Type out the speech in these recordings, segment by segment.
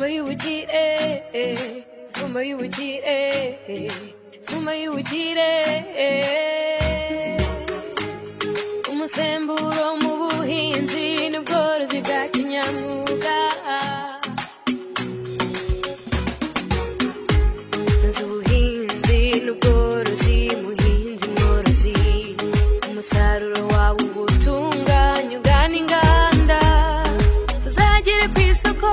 Ifumba y'ubukire, ifumba y'ubukire, ifumba y'ubukire. Umusemburo mu buhinzi n'ubworozi bwa kinyamwuga. Noza ubuhinzi n'ubworozi, muhinzi mworozi, umusaruro wawe uwutunganye ugana inganda, uzagere ku isoko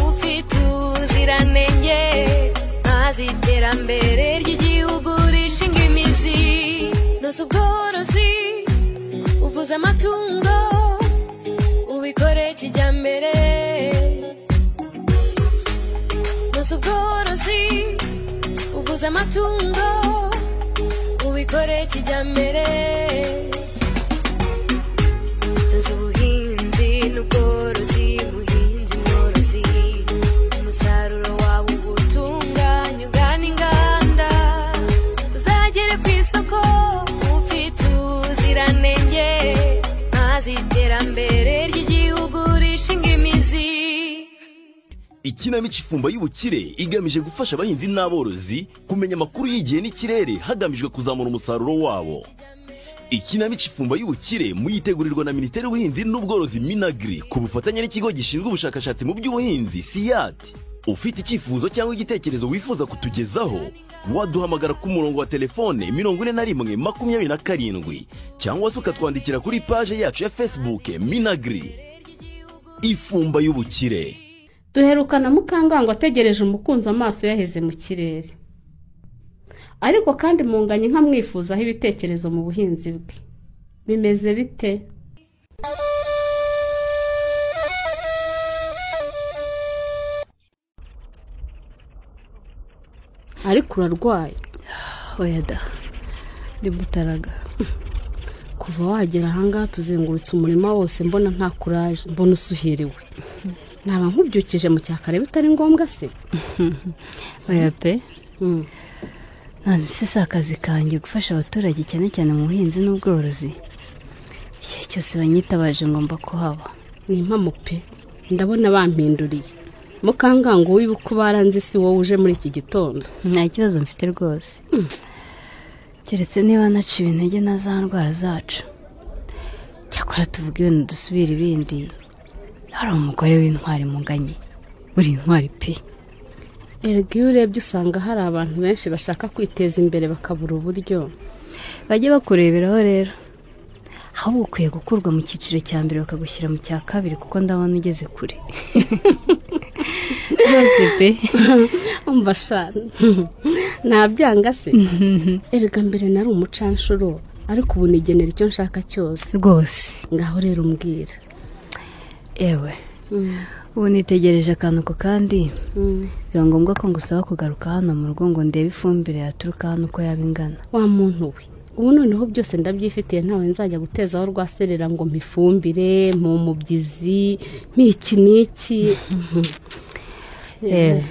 ufite ubuziranenge, maze iterambere ry'igihugu rishinga imizi. Noza ubworozi, uvuze amatungo, ubikore kijyambere. Noza ubworozi, uvuze amatungo, ubikore kijyambere. Noza ubuhinzi n'ubworozi, muhinzi mworozi, umusaruro wawe uwutunganye ugana inganda, uzagere ku isoko ufite ubuziranenge, maze iterambere ry'igihugu rishinga imizi. Ikinamico Ifumba y'Ubukire igamije gufasha abahinzi n'aborozi kumenya amakuru y'igihe n'ikirere hagamijwe kuzamura umusaruro wabo. Ikinamico Ifumba y'Ubukire muyitegurirwa na Minisiteri y'Ubuhinzi n'Ubworozi MINAGRI ku bufatanye n'ikigo gishinzwe ubushakashatsi mu by'ubuhinzi CIAT. Ufite icyifuzo cyangwa igitekerezo wifuza kutugezaho, waduhamagara ku murongo wa telefone 41 27 cyangwa se ukatwandikira kuri paje yacu ya Facebook MINAGRI. Ifumba y'Ubukire. Duherukana Mukangango ategereje umukunzi, amaso yaheze mu kirere, ariko kandi munganye nkamwifuzaho ibitekerezo mu buhinzi bwe. Bimeze bite? Ariko urarwaye? Oya da, ndi mutaraga. Kuva wagera ahangaha tuzengurutse umurima wose, mbona nta kuraje, mbona usuhiriwe. Naba nkubyukije mu cyakare bitari ngombwa se? Oya pe. None se si akazi kanjye gufasha abaturage, cyane cyane mu buhinzi n'ubworozi? Igihe cyose banyitabaje ngomba kuhaba. Ni impamo pe, ndabona bampinduriye. Mukangango, wibuka ubaranze, si wowe uje muri iki gitondo. Nta kibazo mfite rwose, keretse niba naciwe intege na za ndwara zacu. Cyakora tuvuga ibintu dusubira ibindi, hari umugore w'intwari munganye, uri intwari pe. Erega iyo urebye usanga hari abantu benshi bashaka kwiteza imbere bakabura uburyo. Bajye bakureberaho rero. Ahubwo ukwiye gukurwa mu cyiciro cya mbere bakagushyira mu cya kabiri, kuko ndabona ugeze kure rwose pe. Umva sha, ntabyanga se? Erega mbere nari umucanshuro, ariko ubu nigenera icyo nshaka cyose. Rwose. Ngaho rero umbwira. Ewe, ubu nitegereje akantu ku kandi, biba ngombwa ko ngusaba kugaruka hano mu rugo ngo ndebe ifumbire yaturuka hano uko yaba ingana. Wa muntu we, ubu noneho byose ndabyifitiye, ntawe nzajya gutezaho rwaserera ngo mpifumbire mu mubyizi mpiki n'iki. Ewe,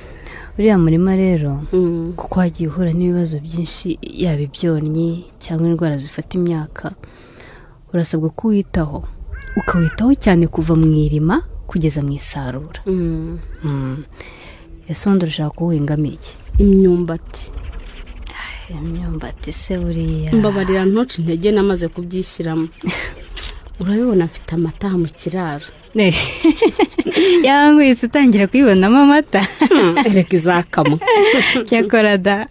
uriya murima rero, kuko wagiye uhura n'ibibazo byinshi, yaba ibyonnyi cyangwa indwara zifata imyaka, urasabwa kuwitaho, ukawitaho cyane kuva mu irima kugeza mu isarura. Ese ubundi urashaka kuwuhingamo iki? Imyumbati. Imyumbati se buriya? Mbabarira ntuce intege, namaze kubyishyiramo. Urabibona, mfite amata mu kiraro. Yankwise utangira kuyibonamo amata. Erega izakamwa. Cyakora da.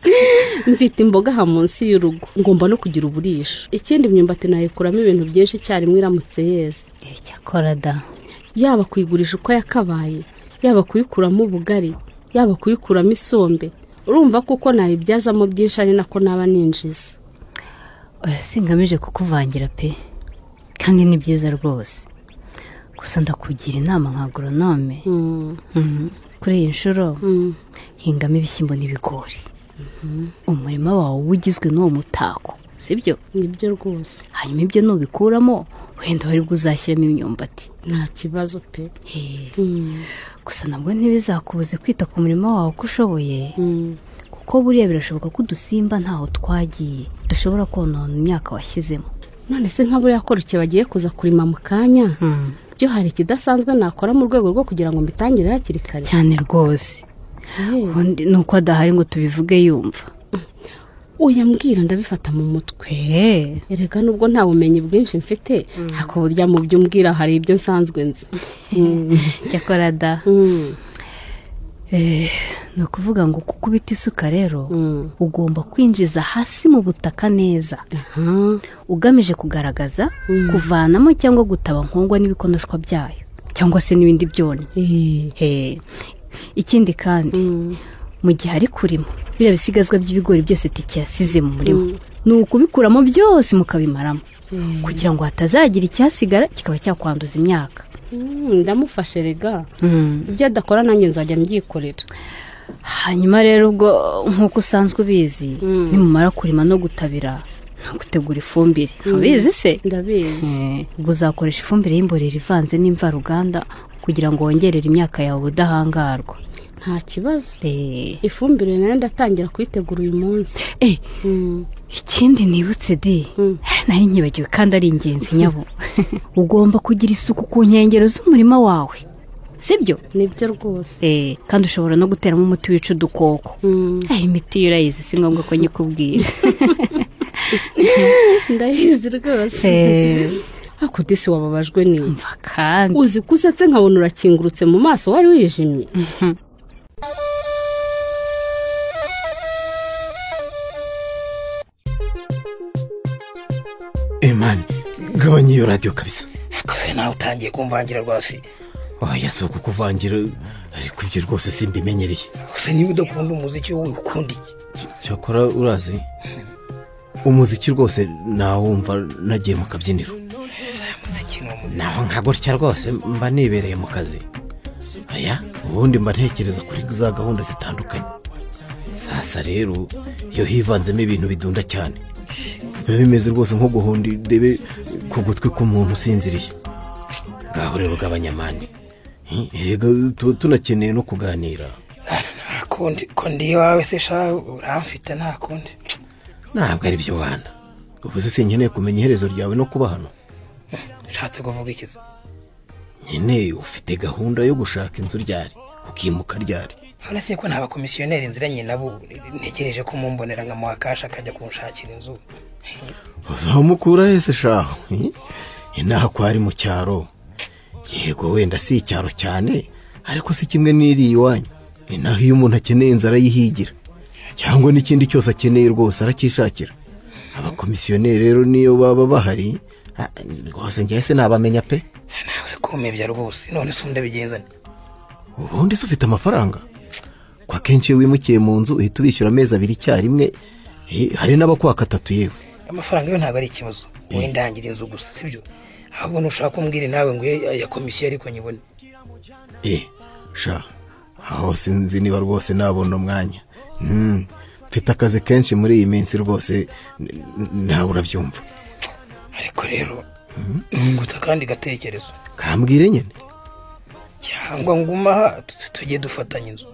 Mfite imboga aha munsi y'urugo, ngomba no kugira uburisho. Ikindi, imyumbati nayikuramo ibintu byinshi icyarimwe iramutse yeze. Cyakora da. Yaba kuyigurisha uko yakabaye, yaba kuyikuramo ubugari, yaba kuyikuramo isombe, urumva kuko nayibyazamo byinshi, ari nako naba ninjiza. Oya, singamije kukuvangira pe, kandi ni byiza rwose. Gusa ndakugira inama nka agoronome: kuri iyi nshuro hingamo ibishyimbo n'ibigori. Umurima wawe uba ugizwe n'uwo mutako, sibyo? Nibyo rwose. Hanyuma ibyo nubikuramo, wenda wari bwo uzashyiramo imyumbati. Nta kibazo pe. Gusa nabwo ntibizakubuze kwita ku murima wawe uko ushoboye, kuko buriya birashoboka ko udusimba ntaho twagiye dushobora konona imyaka washyizemo. None se nka buriya ko ruke bagiye kuza kurima mu kanya, Byo hari ikidasanzwe nakora mu rwego rwo kugira ngo mbitangire hakiri kare? Cyane rwose. Ubundi ni uko adahari ngo tubivuge yumva. Oya mbwira ndabifata mu mutwe. Erega nubwo nta bumenyi bwinshi mfite, ariko burya mu byo umbwira hari ibyo nsanzwe nzi. Cyakora da. Ni ukuvuga ngo kukubita isuka rero ugomba kwinjiza hasi mu butaka neza, ugamije kugaragaza kuvanamo cyangwa gutaba nkongwa n'ibikonoshwa byayo cyangwa se n'ibindi byonnyi. Ikindi kandi mu gihe ari kurima biriya bisigazwa by'ibigori byose Tiki yasize mu murima, ni ukubikuramo byose mukabimaramo kugira ngo hatazagira icyasigara kikaba cyakwanduza imyaka. Ndamufashe rega, ibyo adakora nanjye nzajya mbyikorera. Hanyuma rero ubwo nk'uko usanzwe ubizi, nimumara kurima no gutabira no gutegura ifumbire, ubizi se? Ndabizi. Ubwo uzakoresha ifumbire y'imborera ivanze n'imvaruganda kugira ngo wongerere imyaka yawe ubudahangarwa. Nta kibazo. Ifumbire nayo ndatangira kuyitegura uyu munsi. Ikindi nibutse di, nari nyibagiwe kandi ari ingenzi nyabo. Ugomba kugira isuku ku nkengero z'umurima wawe, sibyo? Nibyo rwose. Kandi ushobora no guteramo umuti wica udukoko. Imiti urayizi, si ngombwa ko nyikubwira. Ndayizi rwose. Ako disi wababajwe n'iki? Kandi uzi ko usetse nkabona urakingurutse mu maso wari wijimye. Emani, gabanya iyo radiyo kabisa. Akafe nawe utangiye kumvangira rwose. Oya si ukukuvangira, ariko ibyo rwose simbimenyereye. Gusa niba udakunda umuziki wowe ukunda iki? Cyakora urazi umuziki rwose nawumva nagiye mu kabyiniro. Naho nka gutya rwose mba nibereye mu kazi. Aya ubundi mba ntekereza kuri za gahunda zitandukanye. Sasa rero iyo hivanzemo ibintu bidunda cyane biba bimeze rwose nko guhonda idebe ku gutwi k'umuntu usinziriye. Ngaho rero gabanyamani, erega tuba tunakeneye no kuganira. Nta kundi ko ndi iwawe se sha, uramfite nta kundi. Ntabwo ari byo wana, ubu se sinkeneye kumenya iherezo ryawe no kuba hano. Ushatse kuvuga iki se? Nyine ufite gahunda yo gushaka inzu ryari, ukimuka ryari? None se ko nta bakomisiyoneri nziranye nabo, ntegereje ko mumbonera nkamuha kasha akajya kunshakira inzu. Uzamukura hese shaho? Inaha ko ari mu cyaro. Yego wenda si icyaro cyane, ariko si kimwe n'iri iwanyu. Inaha iyo umuntu akeneye inzu arayihigira, cyangwa n'ikindi cyose akeneye rwose aracyishakira. Abakomisiyoneri rero niyo baba bahari rwose njye se nabamenya pe. Nawe kumebya rwose, none se ndabigenza nte? Ubundi se ufite amafaranga? Kwa kenshi iyo wimukiye mu nzu uhita ubishyura amezi abiri icyarimwe, hari n'abakwaka atatu yewe. Amafaranga yo ntabwo ari ikibazo, wowe ndangira inzu gusa sibyo? Ahubwo nushaka kumbwira nawe ngo ya komisiyo ariko nyibone. Sha aho sinzi niba rwose nabona umwanya. Mfite akazi kenshi muri iyi minsi rwose, nawe urabyumva. Ariko rero ngutsa kandi gatekerezo. Kambwire nyine. Cyangwa nguma tujye dufatanya inzu.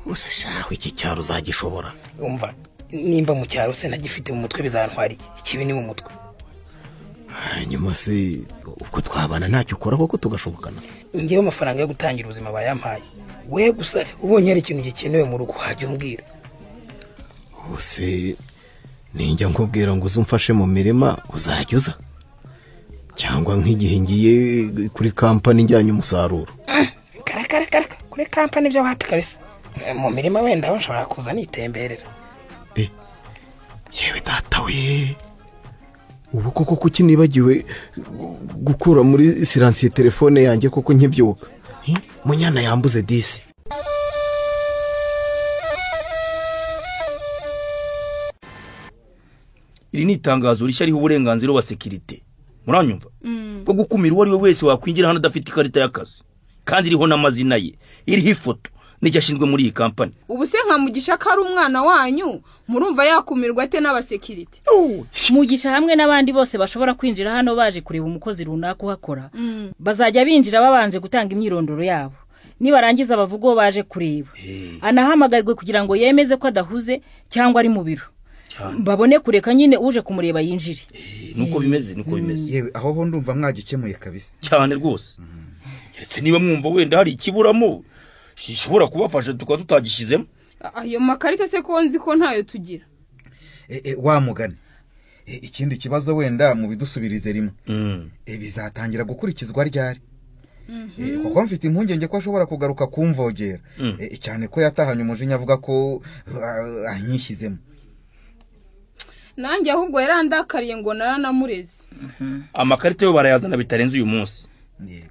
Use shaho iki cyaro uzagishobora? Umva nimba mu cyaro se ntagifite mu mutwe bizantwara iki? Ikibi ni mu mutwe. Hanyuma se ubwo twabana ntacyo ukora koko tugashobokana? Ngewe amafaranga yo gutangira ubuzima bayampaye. We gusa ubonye hari ikintu gikenewe mu rugo wajya umbwira. Use ninjya nkubwira ngo uzumfashe mu mirima uzajya uza? Cyangwa nk'igihe ngiye kuri kampani njyanye umusaruro. Karaka kuri kampani byo wapi kabisa. Mu mirima wenda aho nshobora kuza nitemberera. Yewe data we, ubu koko kuki nibagiwe gukura muri siransiye telefone yanjye koko nkibyuka? Munyana yambuze disi. Iri ni itangazo rishya riha uburenganzira wa sekirite, muranyumva, bwo gukumira uwo ari we wese wakwinjira hano adafite ikarita y'akazi kandi iriho n'amazina ye, iriho ifoto n'icyo ashinzwe muri iyi kampani. Ubu se nka Mugisha ko ari umwana wanyu, murumva yakumirwa ate n'abasekirite? Mugisha hamwe n'abandi bose bashobora kwinjira hano baje kureba umukozi runaka uhakora, bazajya binjira babanje gutanga imyirondoro yabo, nibarangiza bavuga uwo baje kureba, anahamagarwe kugira ngo yemeze ko adahuze cyangwa ari mu biro. Babone kureka nyine uje kumureba yinjire. Nuko bimeze, nuko bimeze. Yewe aho ho ndumva mwagikemuye kabisa. Cyane rwose. Ndetse niba mwumva wenda hari ikiburamo gishobora kubafasha tukaba tutagishyizemo. Ayo makarita se ko nzi ko ntayo tugira. Wa mugani. Ikindi kibazo wenda mu bidusubirize rimwe. Bizatangira gukurikizwa ryari? Kuko mfite impungenge ko ashobora kugaruka kumvogera. Cyane ko yatahanye umujinya avuga ko anyishyizemo. Nanjye ahubwo yarandakariye ngo naranamureze. Amakarita yo barayazana bitarenze uyu munsi.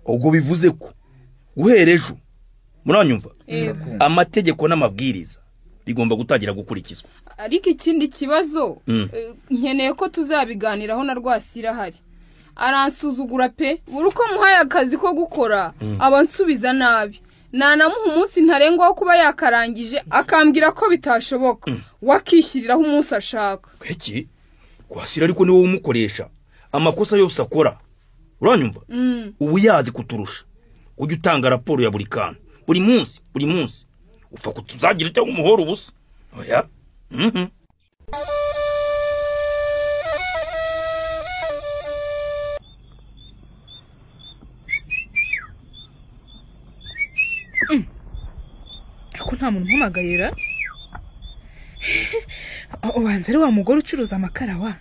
Ubwo bivuze ko guhera ejo muranyumva amategeko n'amabwiriza bigomba gutangira gukurikizwa. Ariko ikindi kibazo nkeneye ko tuzabiganiraho na Rwasira hari. Aransuzugura pe, buri uko muhaye akazi ko gukora abansubiza nabi. Nanamuha umunsi ntarengwa wo kuba yakarangije akambwira ko bitashoboka, wakishyiriraho umunsi ashaka. Iki Rwasira ariko niwe umukoresha amakosa yose akora. Uranyumva? Ubu yazi kuturusha. Ujya utanga raporo ya buri kantu buri munsi buri munsi. Upfa kutuzagira cyangwa umuhoro ubusa. Oya. Ako nta muntu umpamagayira. Ubanza ari wa mugore ucuruza amakara wa.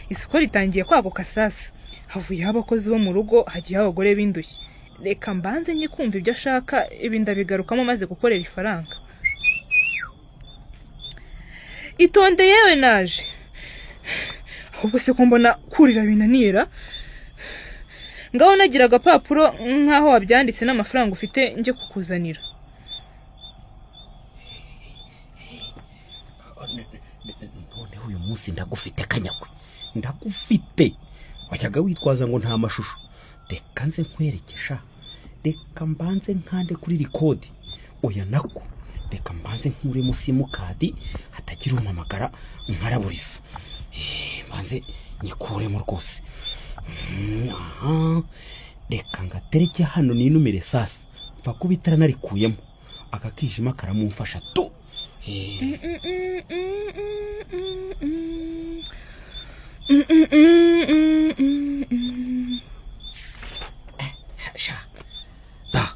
Isoko ritangiye kwaguka sasa. Havuyeho abakozi bo mu rugo, hagiye abagore b'indushyi. Reka mbanze nye kumva ibyo ashaka, ibi ndabigarukamo maze gukorera ifaranga. Itonde yewe naje. Ahubwo se ko mbona kurira binanira. Ngaho nagira agapapuro nkaho wabyanditse n'amafaranga ufite nje kukuzanira. Noneho uyu munsi ndagufite kanyakwe. Ndagufite. Wajyaga witwaza ngo nta mashusho. Reka nze nkwerekesha. Reka mbanze nkande kuri record. Oya nako. Reka mbanze nkuremo simukadi hatagira umpamagara nkaraburiza. Mbanze nyikuremo rwose. Aha. Reka ngatereke hano ninumire sasa. Mfa kubitara narikuyemo. Aka kijima karamumfasha tu. Sha. Da.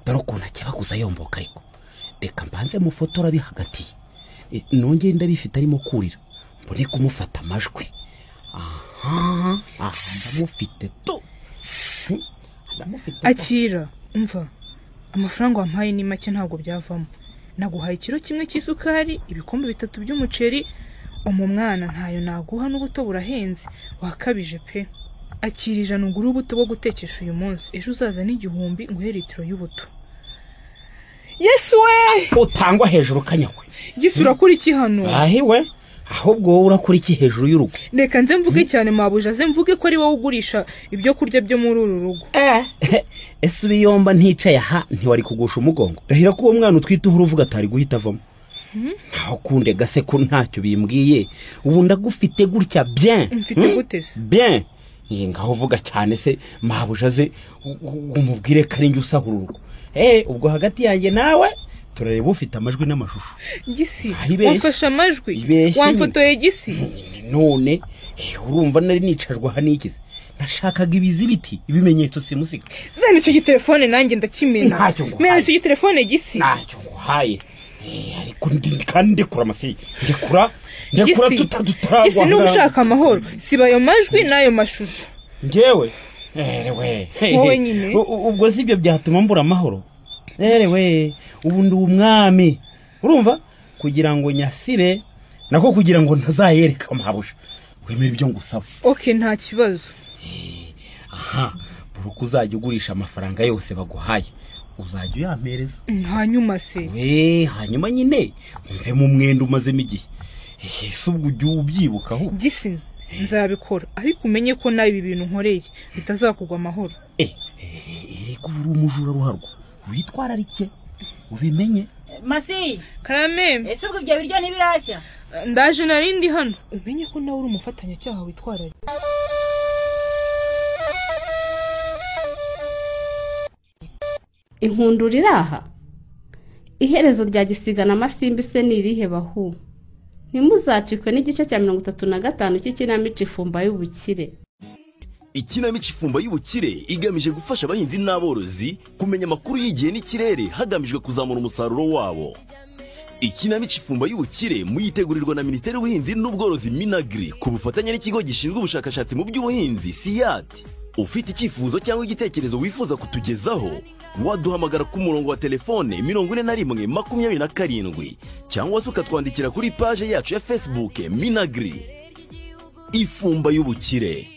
Dore ukuntu akebaguza yomboka ariko. Reka mbanze mufotora bihagatiye. Nongere ndabifite arimo kurira. Mbone kumufata amajwi. Aha. Aha ndamufite tu. Ndamufite. Akira, umva. Amafaranga wampaye ni make ntabwo byavamo. Naguhaye ikiro kimwe cy'isukari, ibikombe 3 by'umuceri. Umwana ntayo naguha n'ubuto burahenze, wakabije pe. Akira 100 ugure ubuto bwo gutekesha uyu munsi, ejo uzaza n'1000 nguhe litiro y'ubuto. Yesu we! Utangwa hejuru kanyakwe. Gisura kuri iki hano? Ahiwe, ahubwo wowe urakora iki hejuru y'urugo? Reka nze mvuge cyane mabuja, ze mvuge ko ari wowe ugurisha ibyo kurya byo muri uru rugo. Ese ubiyomba nticaye aha ntiwari kugusha umugongo? Ndahira ko uwo mwana utwite uhora uvuga atari guhita avamo. Ntaho kunde gase ko ntacyo bimbwiye. Ubu ndagufite gutya bien. Mfite gute se? Bien. Ngaho uvuga cyane se mabuja ze umubwire ko ari njye usahura urugo. Ubwo hagati yanjye nawe turareba ufite amajwi n'amashusho. Gisi, wamfashe amajwi, wamfotoye Gisi. None urumva nari nicajwe aha n'ikize. Nashakaga ibizibiti, ibimenyetso simusiga. Zana icyo gitelefone nanjye ndakimena. Ntacyo nguhaye. Mena icyo gitelefone Gisi. Ntacyo nguhaye. Ariko kandi ndekura amasi. Ndekura tutadutara. Gisi niba ushaka amahoro, siba ayo majwi n'ayo mashusho. Njyewe? Erewe. Wowe nyine. Ubwo si ibyo byatuma mbura amahoro? Erewe, ubu ndi umwami. Urumva? Kugira ngo nyasibe, nako kugira ngo ntazayereka mabuja. Wemera ibyo ngusaba. Okay, nta kibazo. Aha, buri uko uzajya ugurisha amafaranga yose baguhaye, uzajya uyampereza. Hanyuma se? Hanyuma nyine umve mu mwenda umazemo igihe. Ese ubwo ujya ubyibuka ahubwo? Gisi, nzabikora, ariko umenye ko nawe ibi bintu nkoreye bitazakugwa amahoro. Erega ubu uri umujura ruharwa. Witwararike, ubimenye. Masi, Karame. Ese ubwo ibyo biryo ntibirashya? Ndaje narindi hano. Umenye ko nawe uri umufatanyacyaha witwararike. Inkundura iraha. Iherezo rya Gisiga na Masimbi se ni irihe bahu? Ntimuzacikwe n'igice cya 35 cy'ikinamico Ifumba y'Ubukire. Ikinamico Ifumba y'Ubukire igamije gufasha abahinzi n'aborozi kumenya amakuru y'igihe n'ikirere hagamijwe kuzamura umusaruro wabo. Ikinamico Ifumba y'Ubukire muyitegurirwa na Minisiteri y'Ubuhinzi n'Ubworozi MINAGRI ku bufatanye n'ikigo gishinzwe ubushakashatsi mu by'ubuhinzi SIAT. Ufite icyifuzo cyangwa igitekerezo wifuza kutugezaho, waduhamagara ku murongo wa telefone 41 27 cyangwa se ukatwandikira kuri paje yacu ya Facebook MINAGRI. Ifumba y'Ubukire.